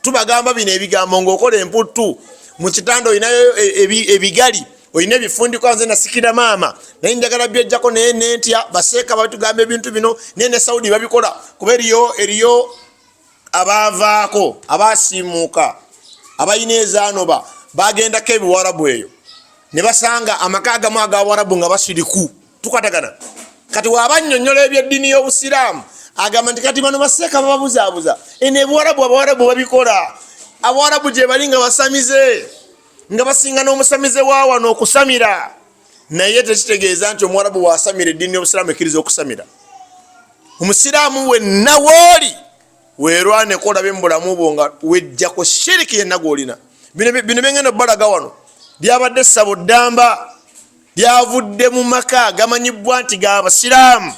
Tubagamba bino ebigambo ng'okola emputtu mu kitanda, olinayo ebigali, olina ebifundikwa. Nze nasikira maama, naye njagala byejjako, naye nentya. Baseeka batugamba ebintu bino, naye ne Saudi babikola, kuba eriyo abaavaako, abasiimuuka, abalina ezaanoba, bagendako ebiwarabu eyo ne basanga amaka agamu agawarabu nga basiriku. Tukwatagana? Kati waba nnyonnyola ebyeddiini y'Obusiraamu, agamba nti kati bano baseeka bababuzaabuza. Eno ebuwarabu, abawarabu babikola. Abawarabu gye bali nga basamize, nga basinga n'omusamize wa wano okusamira. Naye tekitegeeza nti omuwarabu wasamira, eddiini y'Obusiraamu ekkiriza okusamira. Omusiraamu wenna wooli, weerwaneko olabe mu bulamu bwo nga wejjako shiriki yenna gwolina. Bino byengenda obbalaga wano lyabadde ssabo ddamba, lyavudde mu maka gamanyibwa nti ga basiraamu,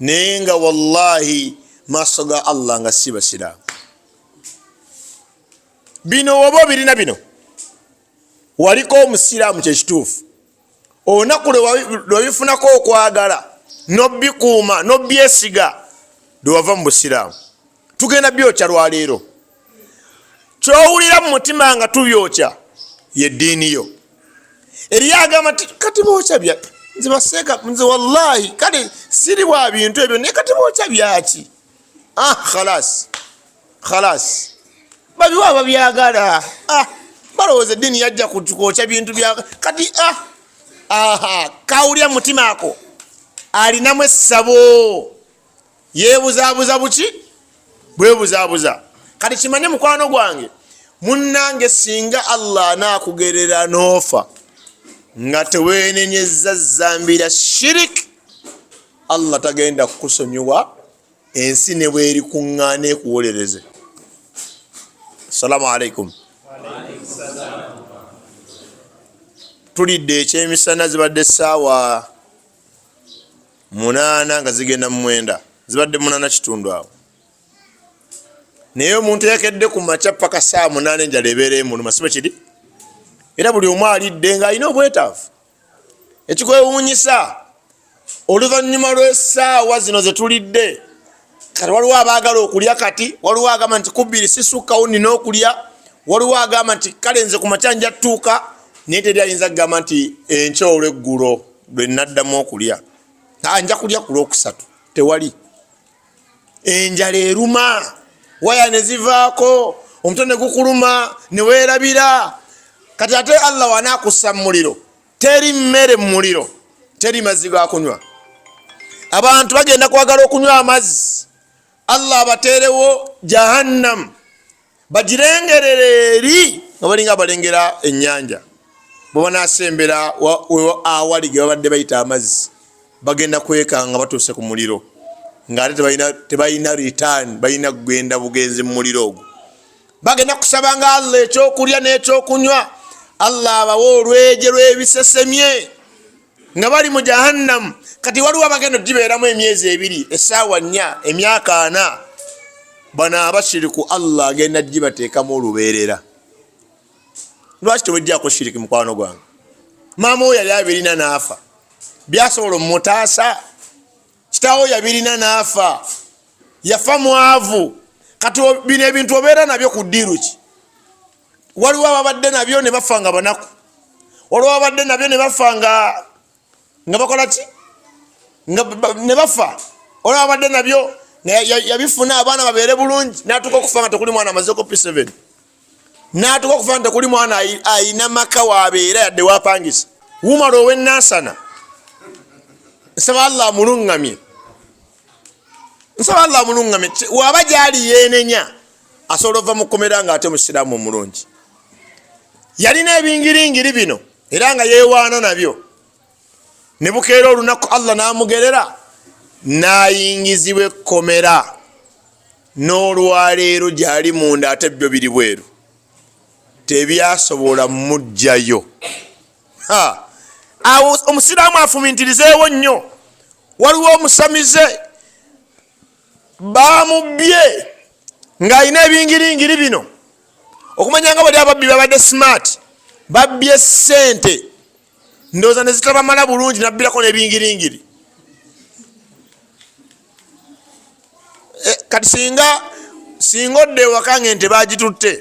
naye nga wallahi maaso ga Allah nga si basiraamu. Bino oba obirina, bino waliko omusiraamu, kyekituufu. Olunaku lwebifunako okwagala nobikuuma nobyesiga, lwewava mu busiraamu. Tugenda byokya lwaleero. Kyowulira mu mutima nga tubyokya yeddiini yo. Eriyo agamba nti kati bookya bya nze baseeka, nze wallahi kale siri bwa bintu ebyo, naye kati bookya byaki? Ah, khalas khalas, babiwa babyagala. Ah, balowooza eddiini yajja kwokya bintu bya kati. Ah, aha, kawulira mutima ako alinamu essabo, yeebuzaabuza buki bwebuzaabuza. Kati kimanye mukwano gwange, munnange, singa Allah anaakugerera n'ofa nga teweenenyezza zambi lya shirik, Allah tagenda kukusonyiwa ensi ne bweri kuŋŋaana ekuwolereze. Assalamu alaikum. Tulidde ekyemisana, zibadde essaawa 8 nga zigenda mu 9, zibadde 8:15 awo. Naye omuntu yakedde ku makya paka saa 8, enjala ebeera emuluma, sibe kiri? Era buli omu alidde ng'alina obwetaavu. Ekikwewuunyisa, oluvannyuma lw'essaawa zino ze tulidde kati, waliwo abaagala okulya kati, waliwo agamba nti ku 2 sisukkawo nina okulya, waliwo agamba nti kale nze ku makya nja ttuuka, naye teri ayinza kugamba nti enkya olweggulo lwe naddamu okulya, nja kulya ku Lwokusatu. Tewali. Enjala eruma, waya ne zivaako, omutwe ne gukuluma, ne weerabira. Kati ate Allah wanaakussa mu muliro, teri mmere mu muliro, teri mazzi gakunywa. Abantu bagenda kwagala okunywa amazzi, Allah abateerewo Jahannam bagirengerere eri nga balinga abalengera ennyanja. Bwe banasembera awali ge babadde bayita amazzi, bagenda kwekanga batuuse ku muliro, ng'ate tebalina return, balina kugenda bugenzi mu muliro ogwo. Bagenda kusabanga Allah ekyokulya n'ekyokunywa, Allah abawe olweje lw'ebisesemye nga bali mu Jahannamu. Kati waliwo abagenda ogibeeramu emyezi 2, essaawa 4, emyaka 40. Bano abashiriku Allah agenda gibateekamu olubeerera. Lwaki tewejjako shiriki, mukwano gwange? Maama oyo yali abirina n'afa, byasobola omutaasa? Kitaawo yabirina n'afa, yafa mwavu. Kati bino ebintu obeera nabyo ku ddiiru ki? Waliwo ababadde nabyo ne bafa nga banaku, waliwo ababadde nabyo ne bafa nga bakola ki, nga ne bafa. Waliwo ababadde nabyo yabifuna abaana babeere bulungi, natuuka okufa nga tekuli mwana amazeko P7, natuuka okufa nga tekuli mwana ayina maka wabeera yadde wapangisa. Wumala owenansana, nsaba Allah amuluŋŋamye, nsaba Allah amuluŋŋamye. Waba gyali yenenya, asobola ova mukomera nga ate musiraamu omulungi. Yalina ebingiringiri bino era nga yewaana nabyo, ne bukeera olunaku Allah n'amugerera n'ayingizibwa ekkomera, n'olwaleero gyali munda, ate byo biri bweru, tebyasobola mujjayo. Awo omusiraamu afumintirizeewo nnyo. Waliwo omusamize bamubbye ng'alina ebingiringiri bino. Okumanya nga bali ababbi babadde smart, babbye sente, ndowooza ne zitabamala bulungi, nabbirako n'ebingiringiri. Kati singa Singa odda ewaka nga ente bagitutte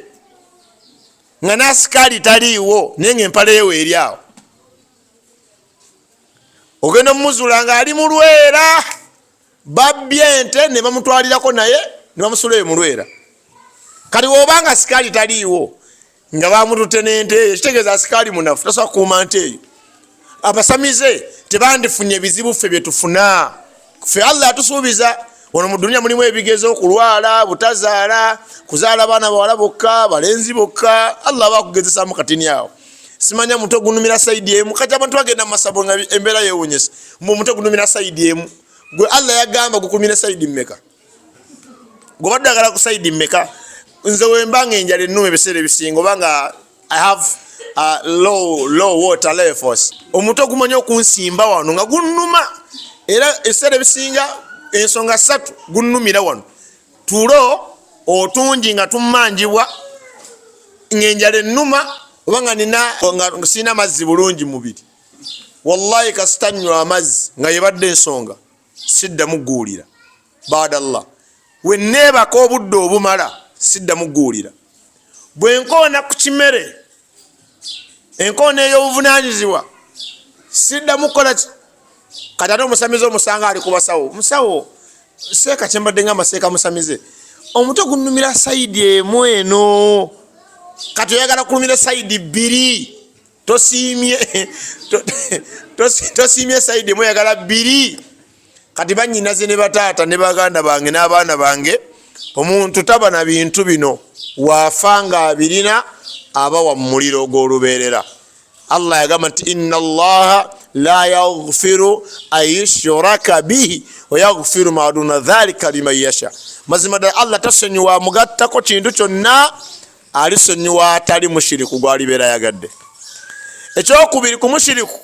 nga n'asikaali taliiwo, naye nga empale yewe eri awo, ogenda omumuzuula nga ali mu Lwera. Babbye ente ne bamutwalirako naye ne bamusula eyo mu Lwera. Kati wobanga sikaali taliiwo nga bamututte n'ente eyo, kitegeeza asikaali munafu, tasobola kukuuma nte eyo. Abasamize tebandifunye ebizibu ffe byetufuna. Ffe Allah atusuubiza wano mu duniya mulimu ebigezo, okulwala, butazaala, kuzaala baana bawala bokka, balenzi bokka. Allah aba akugezesamu katini awo. Simanya mutwe gunumira side emu. Kati abantu bagenda mumasabo nga embeera yewunyisa, mbu omutwe gunumira side emu. Gwe Allah yagamba gukumira side mmeka? Gwe obadde agala ku side mmeka? Nze wemba nga enjala ennuma, ebiseera ebisinga oba nga I have low water levels, omutwe gumanyi okunsimba wano nga gunnuma. Era ebiseera ebisinga ensonga ssatu gunnumira wano: tulo otungi nga tummanjibwa, ng'enjala ennuma, oba nga nina nga sirina mazzi bulungi mubiri. Wallahi kasita nnywa amazzi nga yebadde ensonga, siddamu guwulira. Baadallah, we neebaka obudde obumala, siddamu guwulira. Bwe nkoona ku kimere, enkoona ey'obuvunanyizibwa, siddamu kukola ki. Kati ate omusamize omusanga ali ku basawo. Musawo seeka, kyembadde nga maseeka musamize, omutwe gunumira side emu eno. Kati oyagala kulumira side bbiri? Tosiimye, tosiimye side emu, oyagala bbiri. Kati banyinaze ne bataata ne baganda bange n'abaana bange, omuntu taba na bintu bino, waafa nga abirina, aba wa mumuliro ogw'olubeerera. Allah yagamba nti inna Allaha la yaghfiru an yushraka bihi wa yaghfiru ma duna dhalika liman yasha. Mazima ddala Allah tasonyiwa amugattako kintu kyonna, alisonyiwa atali mushiriku gwalibeera yagadde. Ekyokubiri ku mushiriku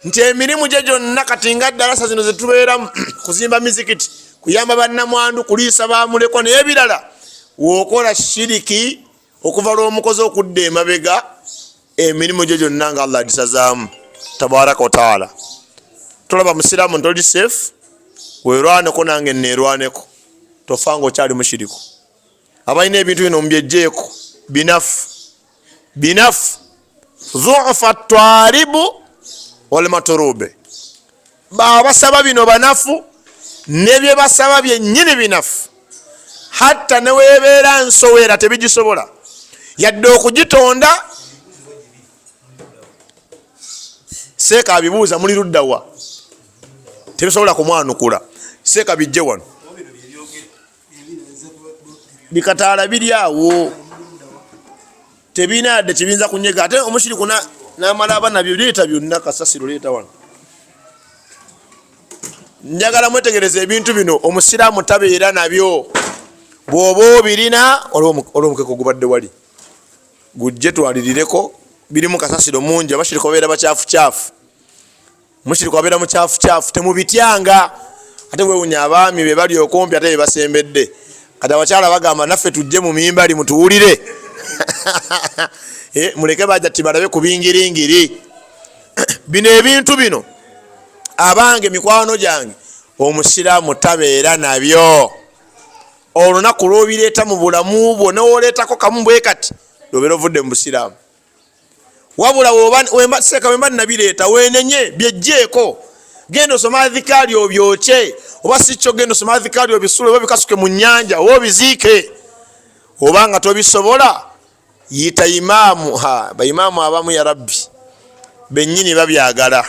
nti emirimu gye gyonna, kati nga ddalasa zino zetubeeramu, kuzimba mizikiti, kuyamba bannamwandu, kuliisa bamulekwa n'ebirala, wokola shiriki, okuva lw'omukozi okudda emabega, emirimu gye gyonna nga Allah agisazaamu tabaraka wataala. Tolaba musiraamu ntoli safe. Werwaneko nange neerwaneko, tofanga okyali mushiriku. Abalina ebintu bino mubyejjeeko, binafu binafu. Dhufa twalibu walmaturube, babasaba bino banafu, nebye basaba byennyini binafu. Hatta newebeera nsowera tebigisobola yadde okugitonda. Seeka abibuuza, muli luddawa? Tebisobola kumwanukula. Seeka, bijje wano, bikataala biri awo, tebirina yadde kibiyinza kunyega. Ate omushiriku namala aba nabyo. Leeta byonna, kasasiro leeta wano. Njagala mwetegereza ebintu bino, omusiraamu tabeera nabyo. Bw'oba obirina, olwomukeko gubadde wali gujje twalirireko, birimu kasasiro mungi. Abashiriku babeera bakyafukyafu, mushiriku abeera mukyafukyafu, temubityanga. Ate wewunya abaami be bali okumpi, ate bebasembedde. Kati abakyala bagamba, naffe tujje mu mimbali mutuwulire. Muleke bajja tibalabe ku bingiringiri bino. Ebintu bino, abange mikwano gyange, omusiraamu tabeera nabyo. Olunaku lwobireeta mu bulamu bwo, newoleetako kamu bwe kati, lwobeera ovudde mu busiraamu. Wabula seeka wemba nabireeta, wenenye, byejjeeko, genda osoma adhikaali obyokye, oba si kyo genda osoma adhikaali obisule, oba bikasuke mu nyanja, oba obiziike. Oba nga tobisobola, yita imaamu. Baimaamu abamu, ya Rabbi, bennyini babyagala,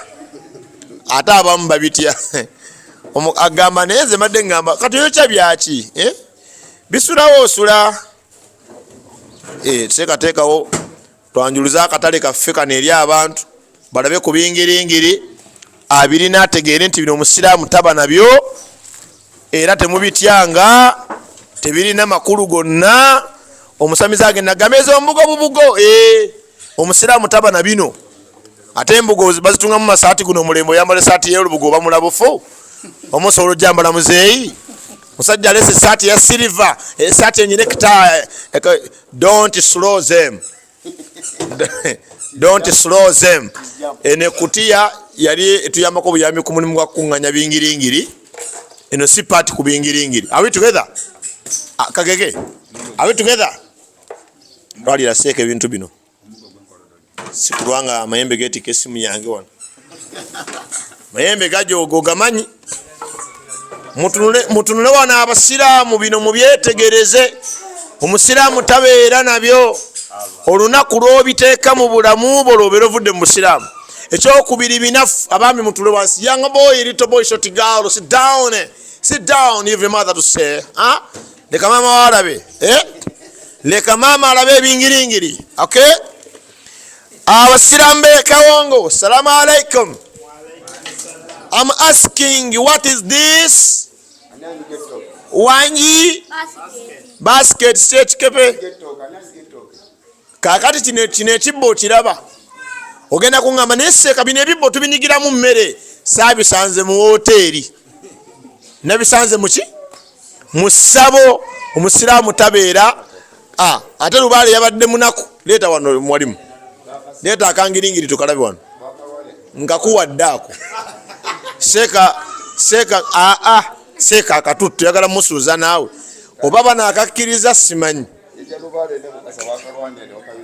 ate abamu babitya. Agamba, naye nze mbadde ngamba, kati oyokya byaki, eh? Bisulawo osula. Teekateekawo twanjuluze akatale kaffe kano eri abantu balabe ku bingiringiri. Abirina ategeere nti bino omusiraamu taba nabyo, era temubityanga, tebirina makulu gonna. Omusamize agenda gamba ezo mbugo bubugo. Omusiraamu taba na bino. Ate embugo bazitungamu masaati. Guno omulembe oyambala esaati y'olubugo oba mulabufu, omusobola ojjambala. Muzeeyi musajja alese esaati ya silver, esaati enyina ekita. Don't slow them, don't slow them. Eno ekutiya yali etuyambako obuyambi ku mulimu gwa kukuŋŋanya bingiringiri. Eno si paati ku bingiringiri. Are we together? Ah, kagege. Are we together? Twalira seeka ebintu bino sikulwanga amayembe getika esimu yange wano. Mayembe gajogo gamanyi. Mutunule wano abasiraamu, bino mubyetegereze. Omusiraamu tabeera nabyo. Olunaku lw'obiteeka mu bulamu bwo lwobeera ovudde mu busiraamu. Ekyokubiri, binafu. Abaami mutule wansi. Young boy, little boy, short girl, sit down, sit down. Even mother to say, huh? Leka maama walabe, eh? Leka maama alabe ebingiringiri. Okay, abasiraamu bekawongo, salamu alaikum. I'm asking, what is this? Wangi? Basket. Si ekikepe? Kakati kino ekibbo okiraba, ogenda kuŋŋamba, naye seeka, bino ebibbo tubinyigiramu mmere. Saabisanze mu woteeri, nabisanze muki? Mu ssabo. Omusiraamu tabeera. Ate lubaale yabadde munaku. Leeta wano mwalimu, leeta akangiringiri tukalabe wano. Nkakuwadde ako, seeka. Seeka, aa, seeka akatuttu yagala musuuza naawe oba bano akakkiriza simanyi.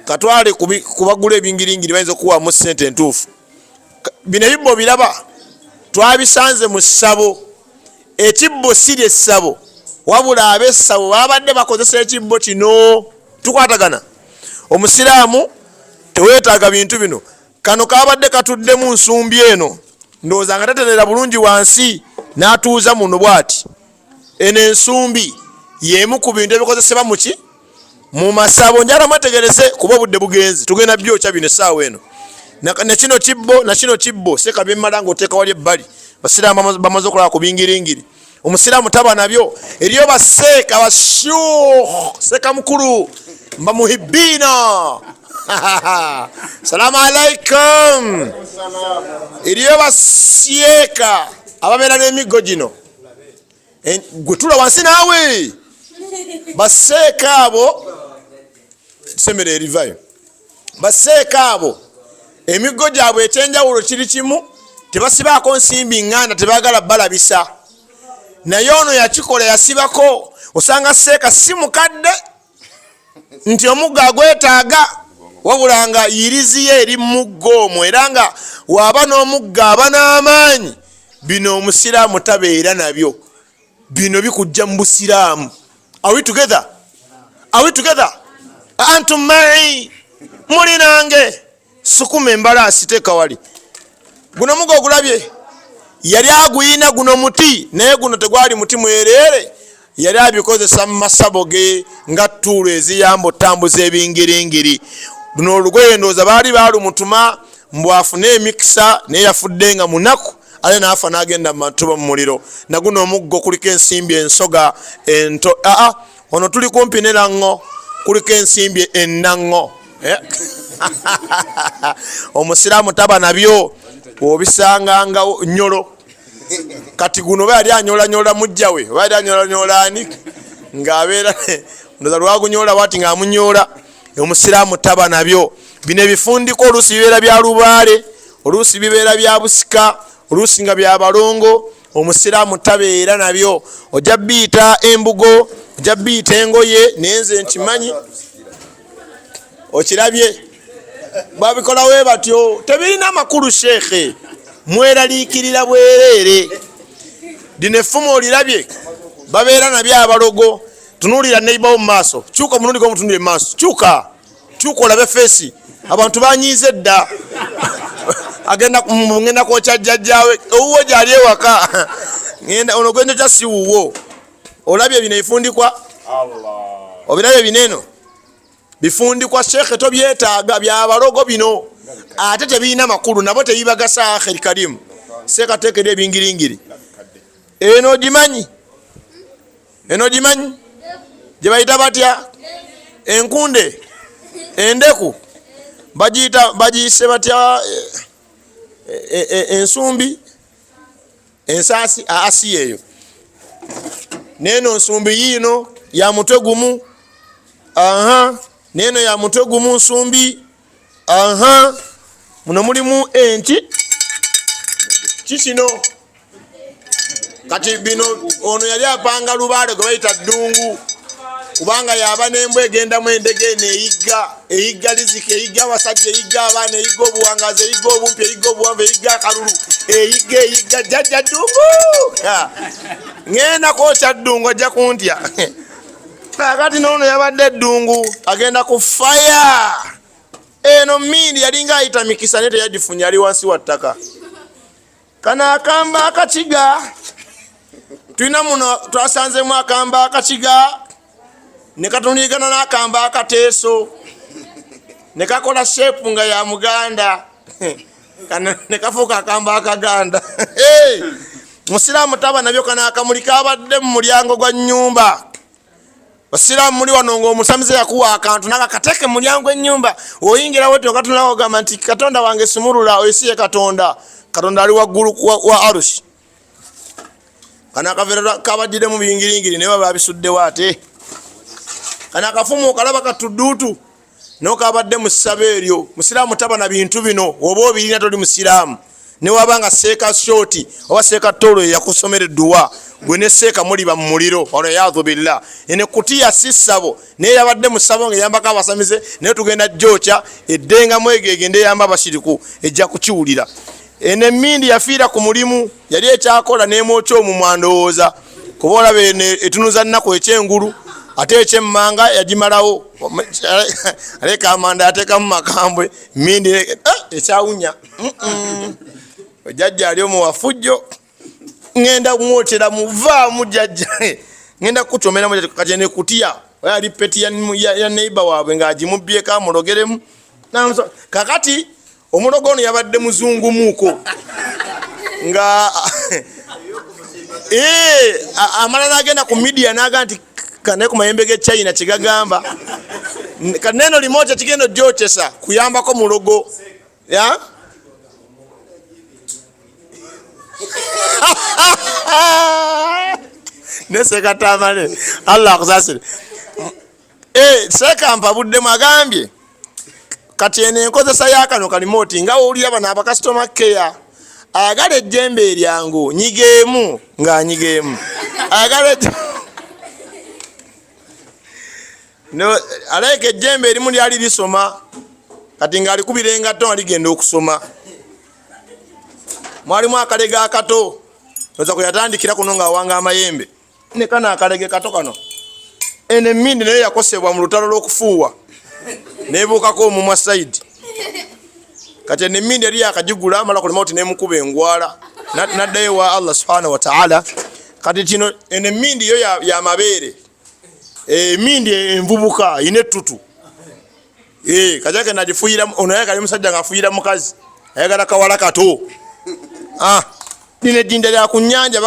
Katwale kubagula ebingiringiri, bayinza okuwamu sente entuufu. Bino ebibbo biraba, twabisanze mu ssabo. Ekibbo siri essabo, wabula ab'essabo babadde bakozesa ekibbo kino. Tukwatagana? Omusiraamu teweetaaga bintu bino. Kano kabadde katuddemu nsumbi eno, ndowooza nga taterera bulungi wansi n'atuuza muno bw'ati. Eno ensumbi y'emu ku bintu ebikozesebwa muki? Mu masabo. Njala mwetegereze kuba obudde bugenze, tugenda byokya bino essaawa eno. Nakino kibbo, nakino kibbo. Seeka byemmala ngaoteeka wali ebbali. Basiraamu bamaze okulaba ku bingiringiri, omusiraamu taba nabyo. Eriyo baseeka bashuh, seeka mukulu mbamuhibiina, salamu alaikum. Eriyo baseeka ababeera n'emiggo gino. Gwe tula wansi naawe. Baseeka abo semera erivayo. Baseeka abo emiggo gyabwe ekyenjawulo kiri kimu, tebasibaako nsimbi ŋŋanda, tebagala balabisa. Naye ono yakikola, yasibako. Osanga seeka si mukadde nti omuggo agwetaaga, wabula nga yiriziyo eri muggo omwo, era nga waaba n'omuggo aba n'amaanyi. Bino omusiraamu tabeera nabyo. Bino bikujja mu busiraamu. Are we together? Are we together? Antum mai? Muli nange? Sukuma embalaasi, teeka wali. Guno mugo ogulabye, yali aguyina guno muti, naye guno tegwali muti mwereere. Yali abikozesa mu masabo ge nga ttuulu eziyamba otambuza ebingiringiri. Luno olugoye ndowooza baali baalumutuma mbw afune emikisa, naye yafudde nga munaku, ate naafa n'agenda mu matuba mu muliro. Naguno omuggo kuliko ensimbi ensoga ento. Aa, ono tuli kumpi ne laŋŋo, kuliko ensimbi ennaŋŋo. Eh? Omusiraamu taba nabyo, obisanganga nyolo. Kati guno oba yali anyolanyola mujja we, oba yali anyolanyola ani, ng'abeera ndoza lwagunyola bwati ng'amunyola. Omusiraamu taba nabyo. Bino ebifundiko oluusi bibeera bya lubaale, oluusi bibeera bya busika, oluusi nga bya balongo. Omusiraamu tabeera nabyo. Ojja biyita embugo, ojja biyita engoye, naye nze nkimanyi. Okirabye, babikola we batyo, tebirina makulu. Sheekhe, mweraliikirira bwereere. Lino effumu olirabye, babeera nabyo abalogo. Tunuulira neibawo mu maaso, kyuka omulundi gwomutunulire mu maaso, kyuka, kyuka olabe face. Abantu banyiize dda. Agenda ngenda kwokya jjajjaawe owuwo gyali ewaka. Ngenda ono gwenjokya si wuwo. Olabye bino ebifundikwa, obirabye bino eno bifundikwa. Sheekhe, tobyetaaga, byabalogo bino, ate tebirina makulu, nabo tebibagasa. Akhiri karimu, seekateekera ebingiringiri. Eno ogimanyi? Eno ogimanyi gye bayita batya? Enkunde, endeku bagiyita, bagiyise batya? Ensumbi, ensaasi aasi eyo. Neeno nsumbi yiino ya mutwe gumu. Aha, neeno ya mutwe gumu nsumbi. Aha, muno mulimu enki kikino. Kati bino ono yali apanga lubaale gwe bayita ddungu. Kubanga yaba n'embwa egendamu endege eno eyigga, eyigga riziki, eyigga abasajja, eyigga abaana, eyigga obuwangazi, eyigga obumpi, eyigga obuwanvu, eyigga akalulu, eyigga, eyigga jjajja Ddungu. Ŋŋenda kwokya Ddungu, ajja kuntya. Kakati noono yabadde Ddungu agenda ku faya. Eno mmindi yalinga ayita mikisa naye teyagifunye, ali wansi wa ttaka. Kano akamba akakiga tulina muno, twasanzemu akamba akakiga ne katunigana n'akamba akateeso ne kakola sheepu nga ya muganda, kano ne kafuuka akamba akaganda. Musiraamu taba nabyo. Kano akamuli kabadde mu mulyango gwa nnyumba. Basiraamu muli wano, ng'omusamize yakuwa akantu naka kateeke mu mulyango ennyumba, oyingirawo ti okatunulawo ogamba nti Katonda wange sumulula, oyo si ye Katonda. Katonda ali waggulu wa arushi. Kano akaveera kabajjiremu biyingiringiri naye baba babisuddewo. Ate kano akafumu okalaba katuduutu naye kabadde mu ssabo eryo. Musiraamu taba na bintu bino, oba obirina toli musiraamu. Newaba nga seeka shoti oba seeka tolo yakusomera edduwa, gwe ne seeka muliba mu muliro, waliyadhu billah. Ene kutiya si ssabo, naye yabadde mu ssabo nga eyambako abasamize, naye tugenda jokya eddengamu ego egende eyamba abashiriku, ejja kukiwulira. Eno emindi yafiira ku mulimu, yali ekyakola nemwokya omumwa, ndowooza kuba olaba eno etunuza nnaku ekyengulu, ate ekyemmanga yagimalawo, aleka amanda yateekamu makambwe mindi ekyawunya. Jjajja ali omuwafujjo, ŋŋenda mwokyera muvaamu jjajja, ŋŋenda kukucomeramu. Kati eno ekutiya oyo ali peti ya neighbor waabwe ng'agimubyeko amulogeremu. Kakati omulogo ono yabadde muzungumuuko nga amala n'agenda ku media n'aga nti kane ku mayembe ge China kyegagamba kaneno limoti kigenda ojokyesa kuyambako mulogo ya nesekatamale. Allah akusasire. Seeka mpabuddemu agambye kati eno enkozesa yakano kalimoti nga owulira bano abakasitoma care, ayagala ejjembe eryangu nyigeemu ng'anyigeemu, ayagala no, alabika ejjembe erimu lyali lisoma, kati ng'alikubira engatto nga ligenda okusoma. Mwalimu akalega akato oza kwe yatandikira kuno ng'awanga amayembe ne kano akalege kato kano. Eno emindi nayo yakosebwa mu lutalo lw'okufuuwa nebuukako omumwa saidi. Kati eno emindi yali yakagigula amala kulima oti nemukuba engwala naddayo wa Allah subhanahu wataala. Kati kino eno emindi yo ya mabeere, emindi envubuka ina ettutu. Kajake nagifuyira ono yayagala musajja ng'afuyira mukazi, ayagala kawala kato. Lino ejjinja lya ku nnyanja.